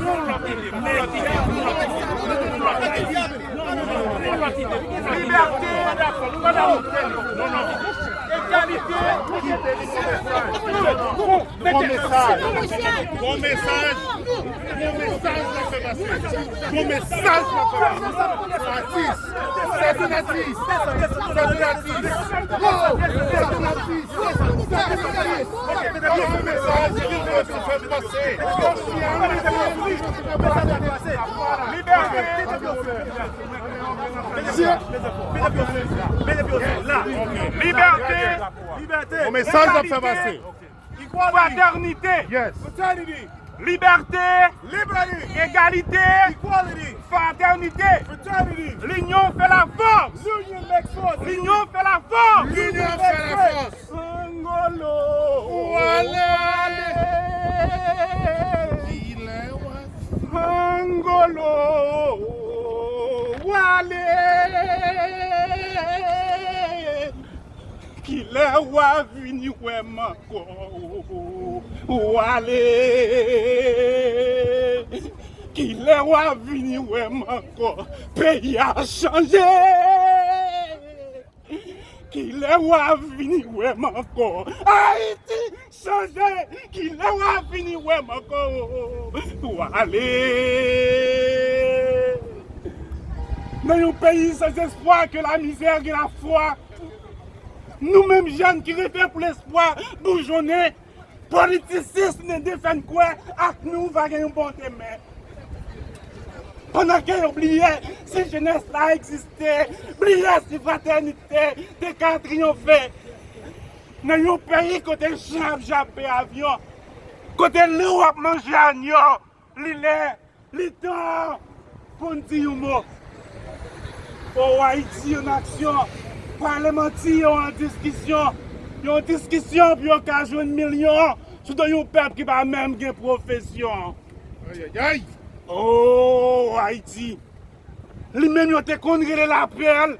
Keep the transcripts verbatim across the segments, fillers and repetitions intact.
Libète, egalite, Bon mesaj. Bon mesaj. Bon mesaj n ap fè pase. Bon mesaj n ap fè pase. Atis. Sa se latis. Sa se latis. Sa se latis. Sa se latis. Bon mesaj ki fè pase. libète, libète, Bon mesaj n ap fè pase. fratènite, Yes. libète, egalite, fratènite. Linyon fè lafòs. Linyon fè lafòs. Linyon fè lafòs. Angolo. Wale. Angolo. Wale. Kilè w a vini wè m ankò? Wale. Kilè w a vini wè m ankò? Peyi a chanje. Kilè w a vini wè m ankò? Ayiti chanje. Kilè w a vini wè m ankò? Wale. Nan yon peyi san espwa ke lamizè gen lafwa. Nou menm jèn ki reve pou lespwa boujonnen, politisism de fè n kwè ak nou va gen yon bon demen. Pandan ke yo bliye si jenès la egziste, bliye si fratènite te ka triyonfe. Nan yon peyi kote chen ap jape avyon, kote lou ap manje anyo, li lè Li tan pou n di yon mo. O Ayiti an aksyon. Pale manti yo an diskisyon. Yon diskisyon pou yo ka jwenn milyon sou do yon pèp ki pa menm gen pwofesyon. Ayayay. O Ayiti. Li menm yo te konn rele lapèl.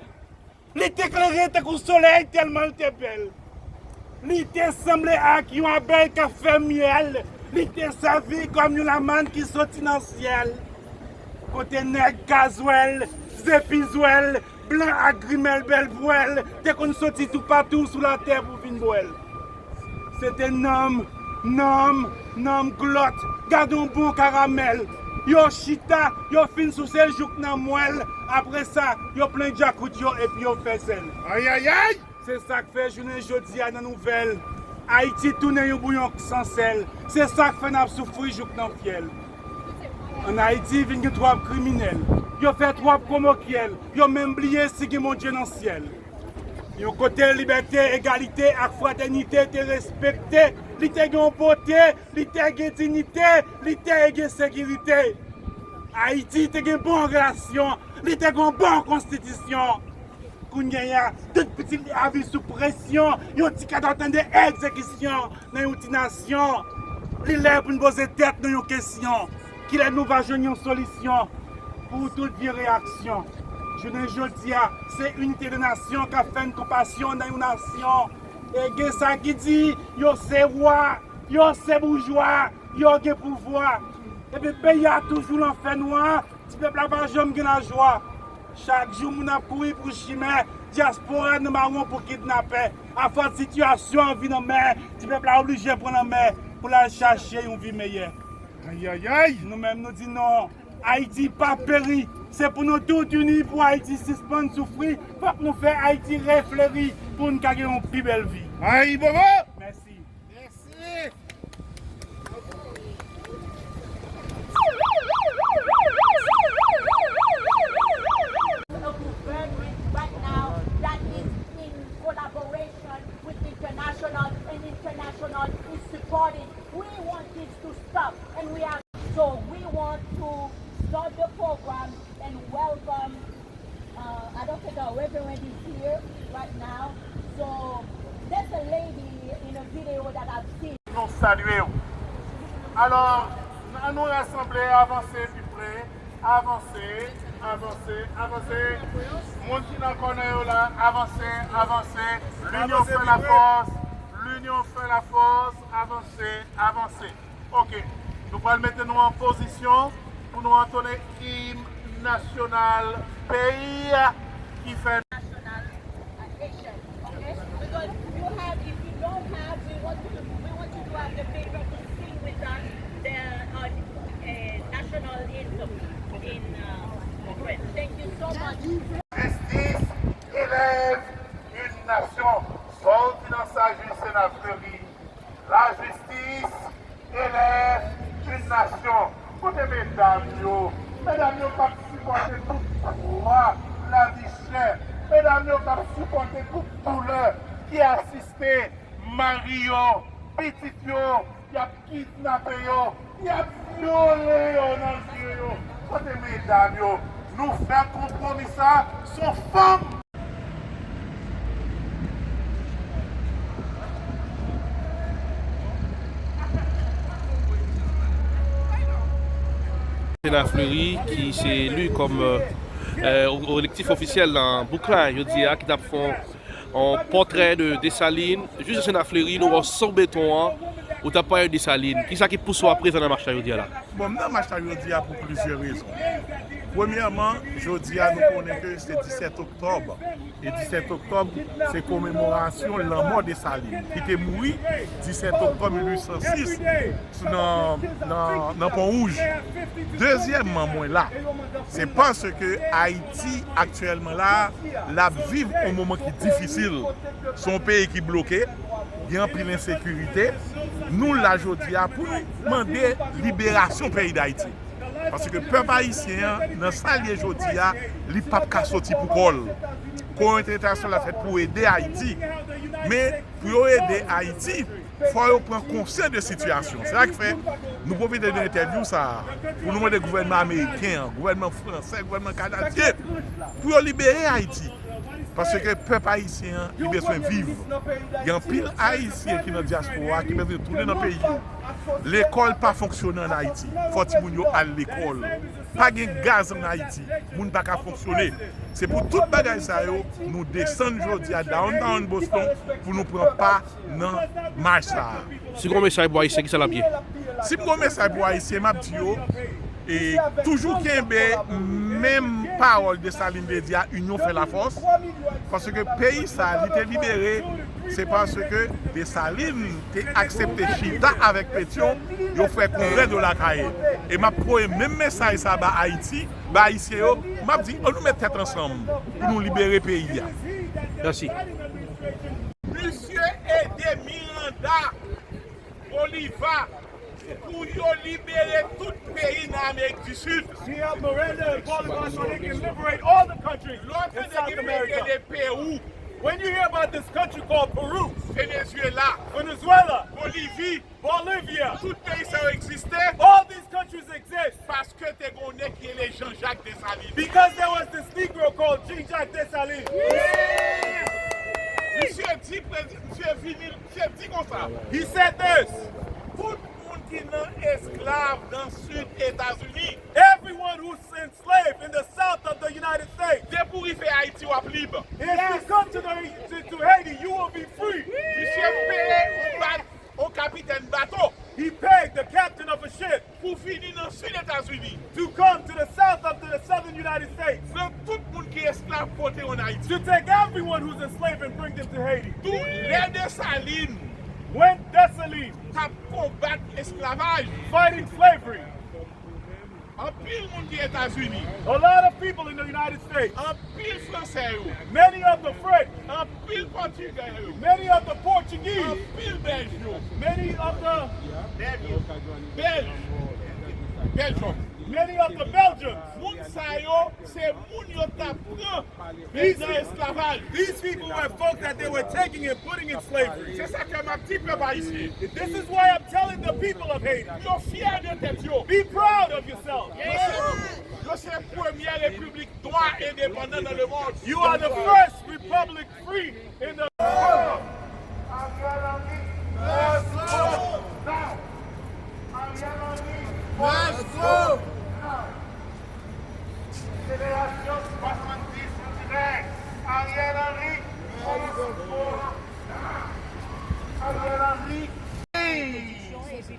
Li te klere tankou solèy tèlman l te bèl. Li te sanble ak yon abèy k ap fè myèl. Li te sèvi kòm yon lamann ki soti nan syèl. Kote nèg gazwèl, zepizwèl, blan ak grimèl bèl pwèl te konn soti toupatou sou latè pou vin bwè l. Se te nanm, nanm, nanm glòt. Gade yon bon karamèl. Yo chita, yo fin souse l jouk nan mwèl. Apre sa, yo plen djakout yo epi yo fè zèl. Ayayay! Se sa k fè jounen jodi a nan nouvèl, Ayiti tounen yon bouyon san sèl. Se sa k fè n ap soufri jouk nan fyèl. Ann Ayiti vin gen twòp kriminèl. Yo fè twòp komokyèl. Yo menm bliye si gen Bondye nan syèl. Yon kote libète, egalite ak fratènite te respekte, li te gen yon bote, li te gen diyite, li te gen sekirite. Ayiti te gen bon relasyon, li te gen yon bon konstitisyon. Kounye a, tout pitit li a viv sou presyon, yon ti kadò tande egzekisyon nan yon ti nasyon. Li lè pou n poze tèt nou yon kesyon. Kilè nou va jwenn yon solisyon pou tout vye reyaksyon? Jounen jodi a, se inite de nasyon k ap fè n konpasyon nan yon nasyon. E gen sa ki di, yo se wa, yo se boujwa, yo gen pouvwa. Epi peyi a toujou lan fènwa, ti pèp la pa janm gen lajwa. Chak jou moun ap kouri pou chimè, dyaspora nan mawon pou kidnapè. Afòs sitiyasyon an vin anmè, ti pèp la oblije pran lanmè pou l al chache yon vi meyè. Ayayay! Nou menm nou di non, Ayiti p ap peri. Se pou nou tout ini pou Ayiti sispann soufri. Fòk nou fè Ayiti refleri pou n ka gen yon pi bèl vi. Ayibobo! Mèsi. Mèsi! A government right now that is in collaboration with international, and international is supporting. We want this to stop, and we are, so we want to start the program and welcome, uh, I don't think our reverend is here right now. So there's a lady in a video that I've seen. Nou salye w. Alò, ann nou rasanble, avanse pi pre, avanse, avanse, avanse. Moun ki nan kònè yo la, avanse, avanse. Linyon fè lafòs, linyon fè lafòs, avanse, avanse. Ok. Nou pral mete nou an pozisyon pou nou antone im nasyonal peyi a ki fè national, uh, Haitian, okay? Because you have, if you don't have, we want you to, we want you to have the favor to sing with us the, uh, uh, national anthem in, uh, French. Thank you so much. Jistis elèv im nasyon. Sòti nan sajis Sena Fleri. Lajistis elèv im nasyon. Kote medam yo? Medam yo k ap sipòte tout twa lavi chè. Medam yo k ap sipòte tout doulè ki asiste mari yo, pitit yo, y ap kidnape yo, y ap vyole yo nan zye yo. Kote medam yo? Nou fè konpwomi sa, se yon fanm. Sena Fleri ki se eli kòm, euh, euh, elektif ofisyèl nan bouk la jodi a, ki t ap fè yon pòtrè de Desalin. Jis Sena Fleri, nou wè w sou beton an, ou t ap pale de Desalin. Kisa ki pouse w ap prezan nan mach la jodi a la? Bon, m nan mach la jodi a pou plizyè rezon. Premyèman, jodi a nou konnen ke se disèt oktòb. E disèt oktòb, se komemorasyon lanmò Desalin, ki te mouri disèt oktòb mil uit san sis nan, nan, nan Pon Wouj. Dezyèmman, mwen la, se paske Ayiti aktyèlman la, l ap viv yon moman ki difisil. Se yon peyi ki bloke, gen anpil ensekirite. Nou la jodi a pou nou mande liberasyon peyi Dayiti. Paske pèp ayisyen an, nan sa l ye jodi a, li p ap ka soti pou kò l. Kowontratè sa la fèt pou ede Ayiti. Men, pou yo ede Ayiti, fò yo pran konsyans de sitiyasyon. Se sa k fè nou pwofite de entèvyou sa a pou nou mande gouvènman ameriken an, gouvènman fransè, gouvènman kanadyen, pou yo libere Ayiti. Paske pèp ayisyen an, li bezwen viv. Gen anpil Ayisyen ki nan dyaspora ki bezwen tounen nan peyi yo. Lekòl pa fonksyone ann Ayiti. Fò timoun yo al lekòl. Pa gen gaz ann Ayiti. Moun pa ka fonksyone. Se pou tout bagay sa yo, nou desann jodi a downtown Boston pou nou pran pa nan mach sa a. Si gon mesaj pou Ayisyen, kisa l ap ye? Si m gon mesaj pou Ayisyen, m ap di yo, e toujou kenbe menm pawòl Desalin te di a, inyon fè lafòs. Paske peyi sa, li te libere, se paske Desalin te aksepte chita avèk Petyon, yo fè kongrè de Lakayè. E m ap voye menm mesaj sa ba Ayiti, ba Ayisyen yo, m ap di, ann nou met tèt ansanm pou nou libere peyi a. Mèsi. Misye ede Miranda Bolivar pou yo libere tout peyi nan Amerik di Sid. He helped Miranda and Bolivar so they can liberate all the countries in South America. Lè w tande gen peyi rele Pewou, When you hear about this country called Peru, Venezuela, Venezuela, Bolivi, Bolivia, tout peyi sa yo egziste, all these countries exist paske te gen yon nèg ki rele Jean-Jacques Dessalines. Because there was this Negro called Jean-Jacques Dessalines. Misye di, prezi- misye vini, misye di konsa. He said this. Tout moun ki nan esklav nan sid Etazini, everyone who's enslaved in the south of the United States, depi w rive Ayiti, w ap lib. If you come to, the, to, to Haiti, you will be free. Misye peye yon bat- yon kapitèn bato. He paid the captain of a ship pou vini nan sid Etazini. To come to the south of the southern United States. Pran tout moun ki esklav pote yo ann Ayiti. To take everyone who's enslaved and bring them to Haiti. Tou lè Desalin When Dessalines t ap konbat esklavaj, fighting slavery, anpil moun ki Etazini, a lot of people in the United States, anpil Fransè yo, many of the French, anpil Pòtigè yo, many of the Portuguese, anpil Bèlj yo, many of the Bèlj, Bèlj, many of the Belgians. Moun sa yo, se moun yo t ap pran nan esklavaj. These people were folk that they were taking and putting in slavery. Se sa k fè m ap di pèp ayisyen. This is why I'm telling the people of Haiti. Yo fyè de tèt yo. Be proud of yourself. Yo se, yo se premyè repiblik nwa endepandan nan lemonn. You are the first republic free in the Ariel Henry must go now. Ariel Henry must go now. Jenerasyon swasanndis an dirèk. Ariel Henry must go now. Ariel Henry.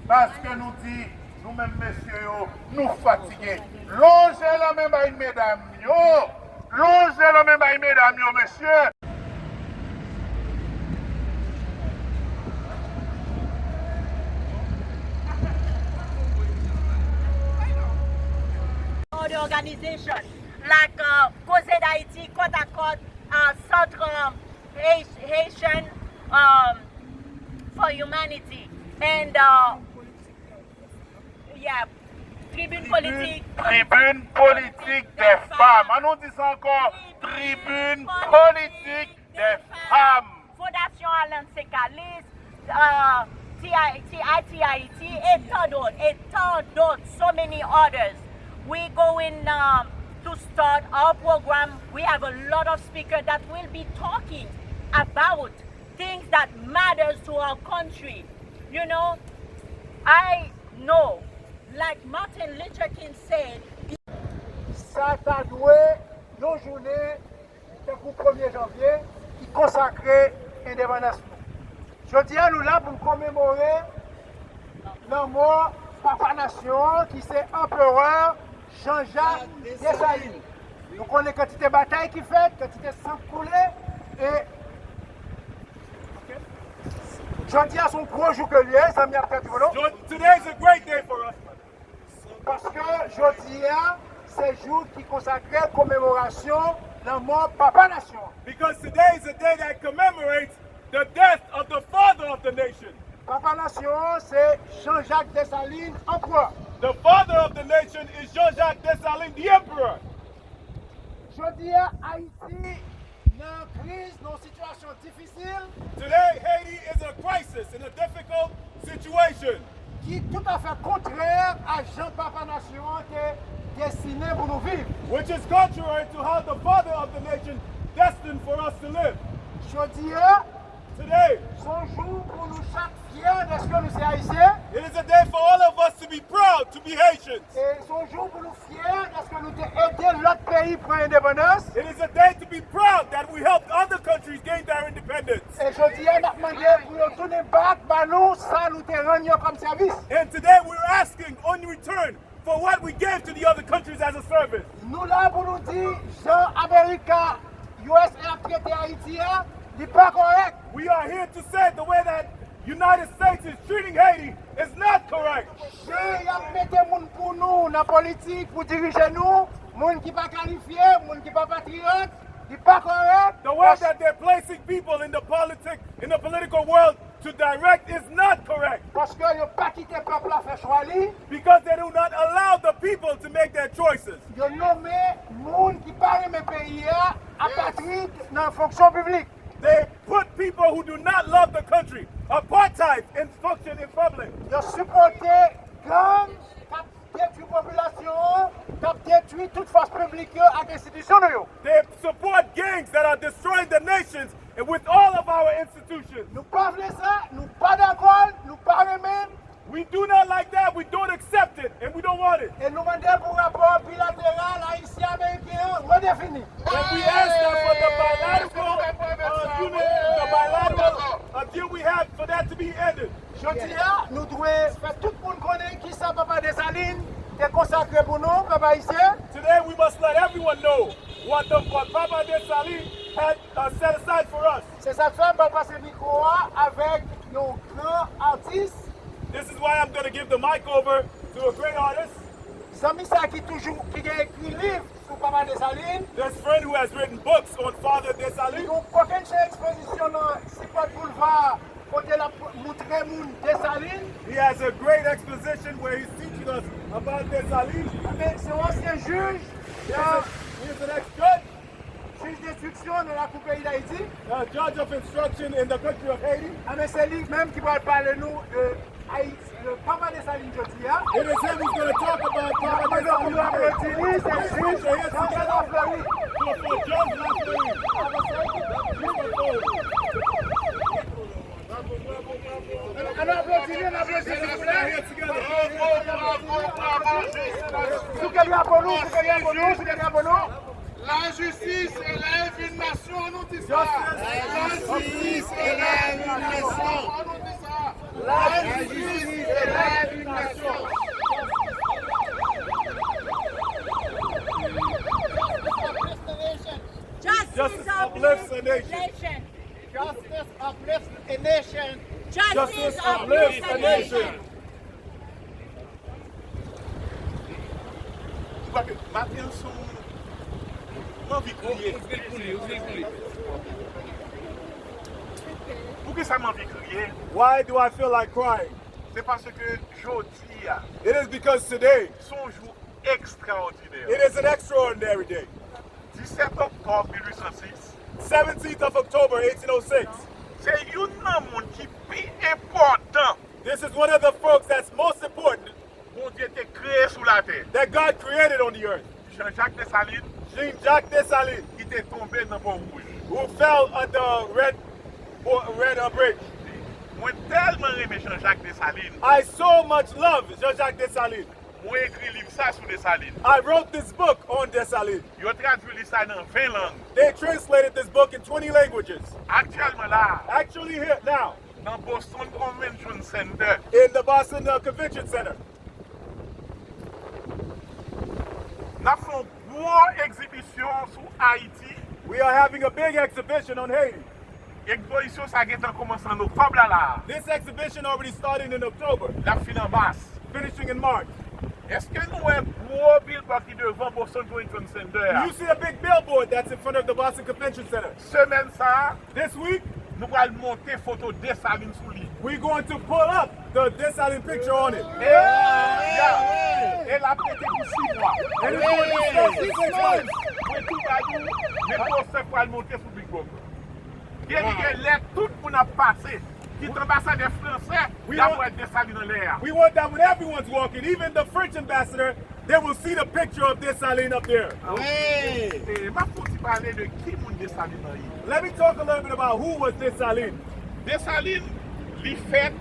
Paske nou di, nou Menm mesye yo, nou fatige. Lonje lanmen bay medam yo. Lonje lanmen bay medam yo, mesye. Other organization like uh, Koze Dayiti, Kòtakòt, uh, Centre um, Haitian um, for Humanity, and uh, yeah, Tribune Politique. Tribune Politique des Femmes. An nou di sa ankò, Tribune Politique des Femmes. Fondation Alain Secalis, uh, T I T, I T I T, et tant d'autres, et tant d'autres, so many others. We going um, to start our program. We have a lot of speakers that will be talking about things that matters to our country. You know, I know, like Martin Luther King said, sa ta dwe yon jounen tankou premye janvye ki konsakre endepandans nou. Jodi a, nou la pou n komemore lanmò papa nasyon an, ki se Anperè Jean-Jacques Dessalines. Nou konnen kantite batay ki fèt, kantite san k koule, e jodi a se yon gwo jou ke l ye, zanmi ap tande nou. So today is a great day for us. Paske jodi a, se jou ki konsakre komemorasyon lanmò papa nasyon an. Because today is a day that commemorates the death of the father of the nation. Papa nasyon an, se Jean-Jacques Dessalines, anperè. The father of the nation is Jean-Jacques Dessalines, the emperor. Jodi a, Ayiti nan kriz, nan yon sitiyasyon difisil. Today, Haiti is in a crisis, in a difficult situation. Ki toutafè kontrè a jan papa nasyon an te destine pou nou viv. Which is contrary to how the father of the nation destined for us to live. Jodi a, today, se yon jou pou nou chak fyè dèske nou se Ayisyen. It is a day for all of us to be proud to be Haitians. E se yon jou pou nou fyè dèske nou te ede lòt peyi pran endepandans. It is a day to be proud that we helped other countries gain their independence. E jodi a, n ap mande pou yo tounen bak ba nou sa nou te rann yo kòm sèvis. And today we're asking on return for what we gave to the other countries as a service. Nou la pou nou di jan Amerika, U S A ap trete Ayiti a, li pa kòrèk. We are here to say the way that United States is treating Haiti is not correct. Jan y ap mete moun pou nou nan politik pou dirije nou, moun ki pa kalifye, moun ki pa patriyòt, li pa kòrèk. The way that they're placing people in the politic, in the political world to direct is not correct. Paske yo pa kite pèp la fè chwa li. Because they do not allow the people to make their choices. Yo nonmen moun ki pa renmen peyi a, apatrid nan fonksyon piblik. They put people who do not love the country, apartheid, in function in public. Yo sipòte gang k ap detwi popilasyon an, k ap detwi tout fòs piblik yo ak enstitisyon nou yo. They support gangs that are destroying the nations and with all of our institutions. Nou pa vle sa, nou pa dakò, nou pa renmen. We do not like that. We don't accept it, and we don't want it. E nou mande pou rapò bilateral ayisyen-ameriken an redefini. And we ask that for the bilateral uh, unit, the bilateral uh, deal we have, for that to be ended. Jodi a, nou dwe fè tout moun konnen kisa papa Desalin te konsakre pou nou, pèp ayisyen. Today we must let everyone know what the what Papa Desalin had uh, set aside for us. Se sa k fè m pral pase mikwo a avèk yon gran atis. This is why I'm going to give the mic over to a great artist. Zanmi sa ki toujou ki gen ekri liv sou Papa Desalin. This friend who has written books on Father Desalin. Li gen kokenn chan ekspozisyon nan Seaport Boulevard kote l ap moutre moun Desalin. He has a great exposition where he's teaching us about Desalin. Men se yon ansyen jij. He is, a, he is an ex-judge. Jij denstriksyon nan lakou peyi Dayiti. A judge of instruction in the country of Haiti. A men se li menm ki pral pale nou de Ayiti, de Papa Desalin jodi a. It is him who's going to talk about Papa Desalin. Aplodi li, se jij Jean Lafleury. So for Judge Lafleury. Ann aplodi li, ann aplodi li pou li. Souke li a pou nou, souke li a pou nou, souke li a pou nou. La justice élève une nation, nou di sa. Justice élève une nation. Nou di sa. La justice élève une nation. Justice uplifts a nation. Justice uplifts a nation. Justice uplifts a nation. Maten an se yon, m anvi kriye. Poukisa m anvi kriye? Why do I feel like crying? Se paske jodi a, It is because today, se yon jou ekstraòdinè. it is an extraordinary day. Disèt òktòb mil uit san sis, seventeenth of October, eighteen oh six. Se youn nan moun ki pi enpòtan This is one of the folks that's most important Bondye te kreye sou latè. That God created on the earth. Jean-Jacques Dessalines, Jean-Jacques Dessalines, ki te tonbe nan Pon Wouj. Who fell under Red, Red uh, Bridge. Mwen tèlman renmen Jean-Jacques Dessalines. I so much love Jean-Jacques Dessalines. Mwen ekri liv sa sou Dessalines. I wrote this book on Dessalines. Yo tradui liv sa nan ven lang. They translated this book in twenty languages. Aktyèlman la, Actually, here now, nan Boston Convention Center, in the Boston uh, Convention Center, n ap fè yon gwo egzibisyon sou Ayiti. We are having a big exhibition on Haiti. Egzibisyon sa gentan kòmanse an oktòb la la. This exhibition already started in October, L ap fin an mas. Finishing in March. Èske nou wè gwo billboard ki devan Boston Convention Center a? You see a big billboard that's in front of the Boston Convention Center. Semèn sa a, This week, nou pral monte foto Desalin sou li. We're going to pull up the Dessalines picture on it. E, ya, e l ap rete pou sis mwa. And it's going to stay for six months. Mwen tou ba nou, men poster pral monte sou billboard. Gen gen lè tout moun ap pase, kit anbasadè fransè, y ap wè Desalin anlè a. We want that when everyone's walking, even the French ambassador, they will see the picture of Dessalines up there. E, m ap fon ti pale de ki moun Desalin nan ye. Let me talk a little bit about who was Dessalines. Desalin, li fèt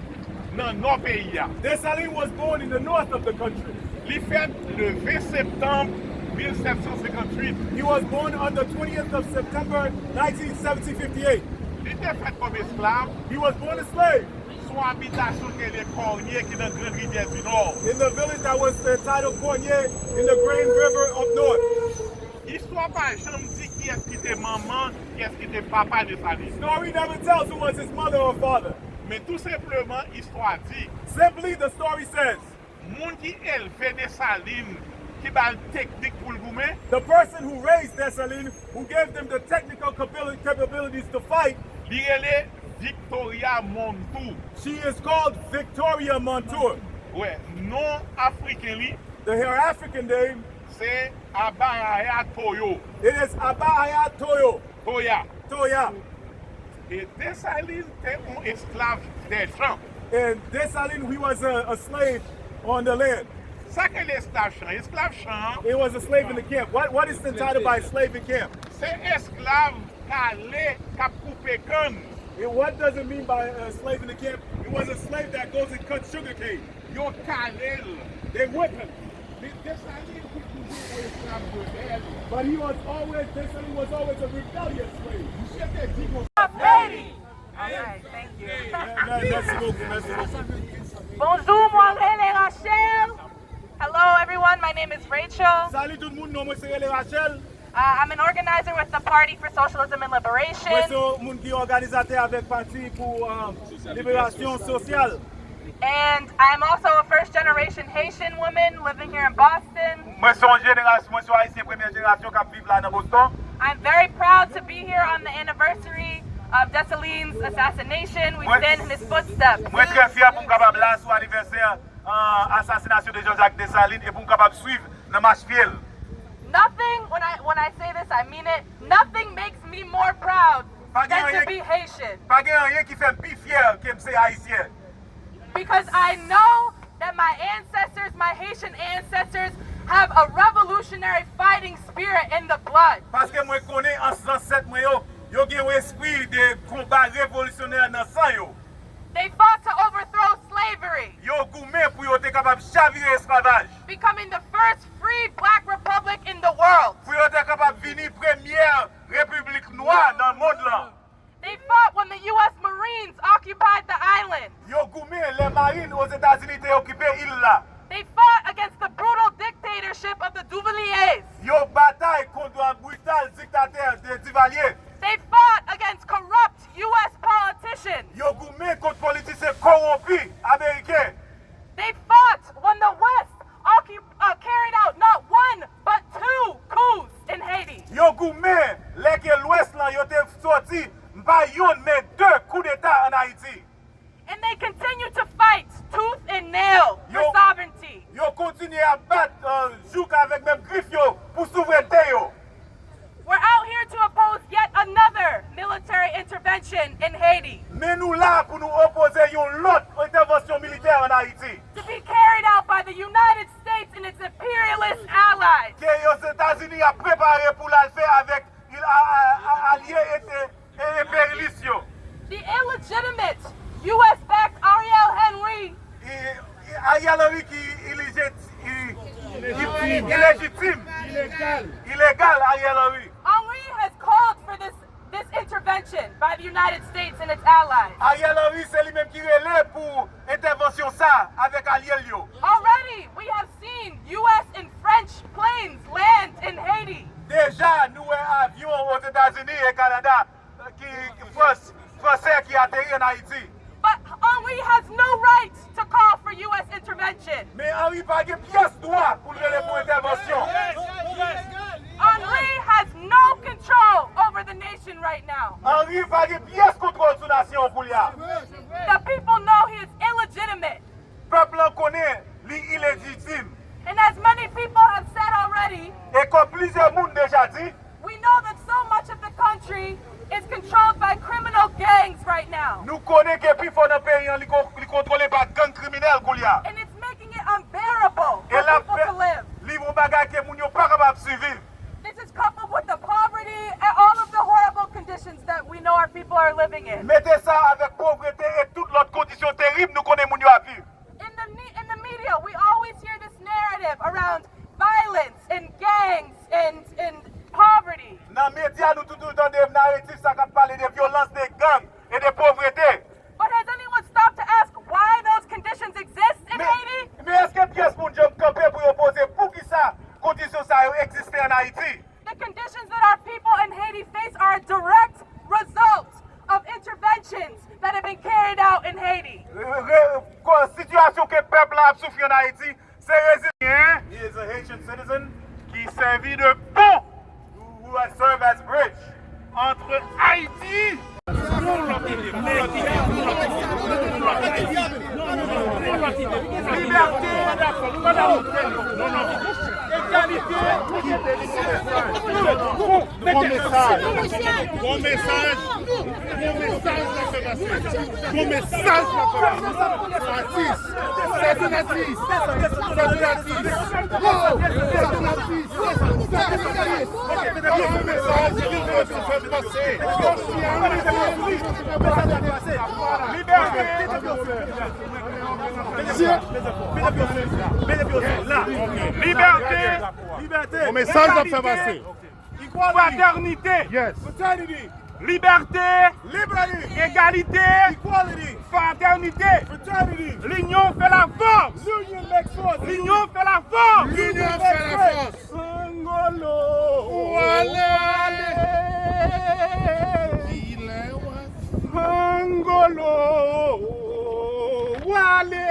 nan nò peyi a. Dessalines was born in the north of the country. Li fèt le ven septanm mil sèt san senkantuit. He was born on the twentieth of September nineteen seventeen fifty-eight. Li te fèt kòm esklav He was born a slave sou abitasyon ki rele Kònye ki nan Grand Rivière du Nord. in the village that was entitled Cornier in the Grand River up north. Istwa pa janm di kiyès ki te manman, kiyès ki te papa Desalin. Story never tells who was his mother or father. Men tou senpleman, istwa di, Simply, the story says moun ki elve Desalin, ki ba l teknik pou l goumen, the person who raised Dessalines, who gave them the technical capabil- capabilities to fight, li rele Victoria Montou. She is called Victoria Montour. Wè, non afriken li, The, her African name, se Abaraya Toyo. It is Abaya Toyo. Toya. Toya. E Desalin te yon esklav dè chan. And Dessalines, he was a, a slave on the land. Sa ke l esklav chan? Esklav chan, He was a slave in the camp. What, what is entitled by a slave in camp? Se esklav kale k ap koupe kann. And what does it mean by a slave in the camp? It was a slave that goes and cuts sugar cane. Yo kale l. They whip him. Men Desalin te toujou yon esklav rebèl. But he was always, Dessalines was always a rebellious slave. Misye te di konsa. Haiti. All right, thank you. Mè- Merci beaucoup, merci beaucoup. Bonjour, mwen rele Rachel. Hello, everyone. My name is Rachel. Salut tout moun, non mwen se rele Rachel. Uh, I'm an organizer with the Party for Socialism and Mwen Liberation. se yon moun ki òganizatè avèk Pati pou um, Liberasyon Sosyal. And I'm also a first generation Haitian woman living here in Boston. Mwen se yon jenerasyon, mwen se yon ayisyen premyè jenerasyon k ap viv la nan Boston. I'm very proud to be here on the anniversary of Dessalines' assassination. We Mwen- stand in his footsteps. Mwen trè fyè pou m kapab la sou anivèsè uh, asasinasyon de Jean-Jacques Dessalines e pou m kapab swiv nan mach pye l. Nothing, when I when I say this, I mean it. Nothing makes me more proud Pa gen than to anyen- be Haitian. Pa gen anyen ki fè m pi fyè ke m se ayisyen. Because I know that my ancestors, my Haitian ancestors, have a revolutionary fighting spirit in the blood. Paske mwen konnen zansèt mwen yo, yo gen yon espri de konba revolisyonè nan san yo. They fought to overthrow slavery, Yo goumen pou yo te kapab chavire esklavaj. Becoming the first free black republic in the world. Pou yo te kapab vini premyè repiblik nwa nan mond lan. They fought when the U S Marines occupied the island. Yo goumen lè marin Ozetazini te okipe il la. They fought against the brutal dictatorship of the Duvaliers. Yo batay kont brital diktatè de Divalye. Menm grif yo pou souvrènte yo. We're out here to oppose yet another military intervention in Haiti. Men nou la pou nou opoze yon lòt entèvansyon militè ann Ayiti. To be carried out by the United States and its imperialist allies. Ke Ozetazini ap prepare pou l al fè avèk il- a- a- a- alye ete- e- enperyalis yo. The illegitimate U S-backed Ariel Henry. I- i- Ariel Henry ki ilije- i- i- ilejitim. Ilegal. Ilegal, Ariel Henry. Henry has called for this, this intervention by the United States and its allies. Ariel Henry se li menm ki rele pou entèvansyon sa avèk alye l yo. Already, we have seen U S and French planes land in Haiti. Deja, nou wè avyon Ozetazini e Kanada ki, ki Frans, fransè ki ateri ann Ayiti. But Henri has no right to call for U S intervention. Men Henri pa gen pyès dwa pou l rele pou entèvansyon. Henri has no control over the nation right now. Henri pa gen pyès kontwòl sou nasyon an koulye a. The people know he is illegitimate. Pèp lan konnen li ilejitim. And as many people have said already, E kòm plizyè moun deja di, we know that so much of the country is controlled by criminal gangs right now. Nou konnen ke pifò nan peyi an li kon- li kontwole pa gang kriminèl koulye a. And it's making it unbearable E for l ap people fè to live. Li yon bagay ke moun yo pa kapab siviv. This is coupled with the poverty and all of the horrible conditions that we know our people are living in. Mete sa avèk povrete e tout lòt kondisyon terib nou konnen moun yo ap viv. In the ne- in the media, we always hear this narrative around violence and gangs and and poverty. Nan medya nou toujou tande naratif sa k ap pale de vyolans, de gang e de povrete. But has anyone stopped to ask why those conditions exist in Haiti? Men èske pyès moun janm kanpe pou yo poze poukisa kondisyon sa yo egziste ann Ayiti? The conditions that our people in Haiti face are a direct result of interventions that have been carried out in Haiti. Re- re- ko- Sitiyasyon ke pèp la ap soufri ann Ayiti se rezil- He is a Haitian citizen ki sèvi de pon who has served as bridge antre Ayiti. Libète, egalite. Bon mesaj. Bon mesaj. Bon mesaj la fè pase. Bon mesaj la fè pase. Atis. Se te atis. Se te atis. Oh, se te atis. Se te atis. Bon mesaj. Bon mesaj la fè pase. Libète. Libète. Bon mesaj la fè pase. Fraternité. Yes. Fraternity. Liberté. Liberty. Égalité. Equality. Fraternité. Fraternity. L'union fait la force. L'union makes force. L'union fait la force. L'union fait la force. Angolo. Wale. Angolo. Wale.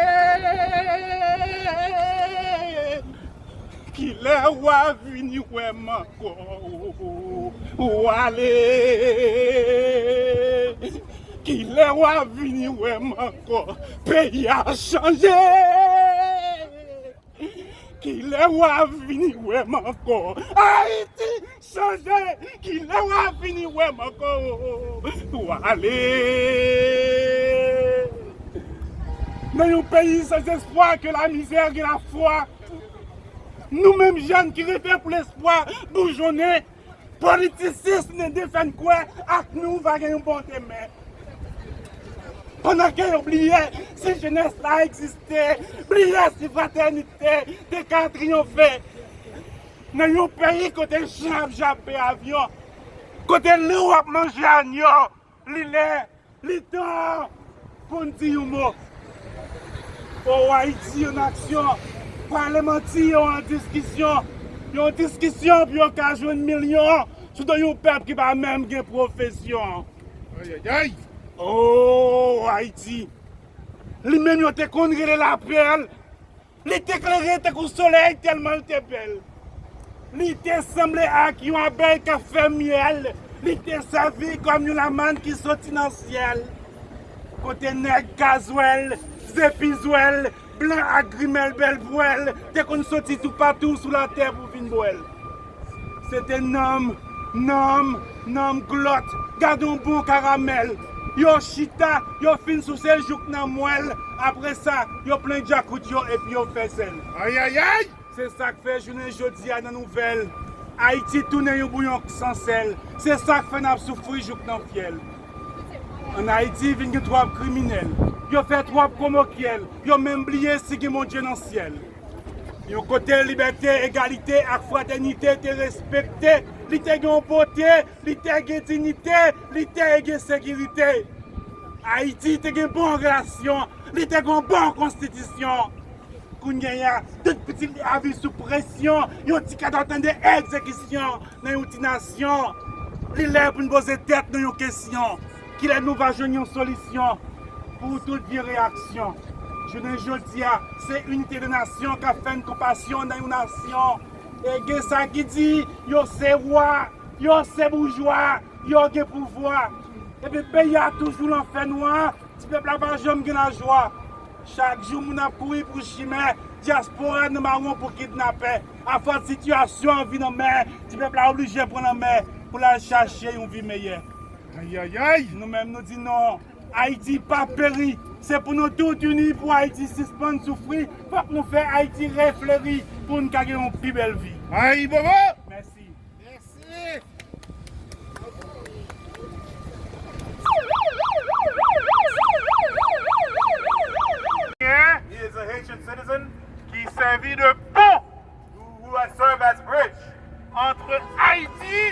Kilè w a vini wè m ankò? W ale. Kilè w a vini wè m ankò? Peyi a chanje. Kilè w a vini wè m ankò? Ayiti chanje. Kilè w a vini wè m ankò? W ale. Nan yon peyi san espwa ke lamizè gen lafwa. Nou menm jèn ki rete pou lespwa boujonnen, politisyen defen kwè ak nou va gen yon bon demen. Pandan ke yo bliye si jenès la egziste, bliye si fratènite te ka triyonfe nan yon peyi kote chen ap jape avyon, kote lou ap manje anyo, li lè Li tan pou n di yon mo. O Ayiti an aksyon. Pale manti yo an diskisyon. Yon diskisyon pou yo ka jwenn milyon sou do yon pèp ki pa menm gen pwofesyon. Ayayay! O Ayiti! Li menm yo te konn rele l apèl. Li te klere tankou solèy tèlman l te bèl. Li te sanble ak yon abèy k ap fè myèl. Li te sèvi kòm yon lamàn ki soti nan syèl. Kote nèg gazwèl, zepizwèl, Blan ak grimèl bèl pwèl te konn soti toupatou sou latè pou vin bwè l. Se te nanm, nanm, nanm glòt. Gade yon bon karamèl. Yo chita, yo fin souse jouk nan mwèl. Apre sa, yo plen djakout yo epi yo fè sèl. Ayayay! Se sa k fè jounen jodi a nan nouvèl, Ayiti tounen yon bouyon san sèl. Se sa k fè n ap soufri jouk nan fyèl. Ann Ayiti vin gen twòp kriminèl. Yo fè twòp komokyèl. Yo menm bliye si gen Bondye nan syèl. Yon kote libète, egalite ak fratènite te respekte. Li te gen yon bote, li te gen diyite, li te gen sekirite. Ayiti te gen bon relasyon, li te gen yon bon konstitisyon. Kounye a, tout pitit li a viv sou presyon, yon ti kadò tande egzekisyon nan yon ti nasyon. Li lè pou n poze tèt nou yon kesyon, kilè nou va jwenn yon solisyon pou tout vye reyaksyon? Jounen jodi a, se inite de nasyon k ap fè n konpasyon nan yon nasyon. E gen sa ki di, yo se wa, yo se boujwa, yo gen pouvwa. Epi peyi a toujou lan fènwa, ti pèp la pa janm gen lajwa. Chak jou moun ap kouri pou chimè, dyaspora nan mawon pou kidnapè. Afwa sitiyasyon an vin anmè, ti pèp la oblije pran lanmè pou l al chache yon vi meyè. Ayayay! Nou menm nou di non, Ayiti p ap peri. Se pou nou tout ini pou Ayiti sispann soufri. Fòk nou fè Ayiti refleri pou n ka gen yon pi bèl vi. Ayibobo! Mèsi. Mèsi. He is a Haitian citizen ki sèvi de pon, who, who has served as bridge entre Haïti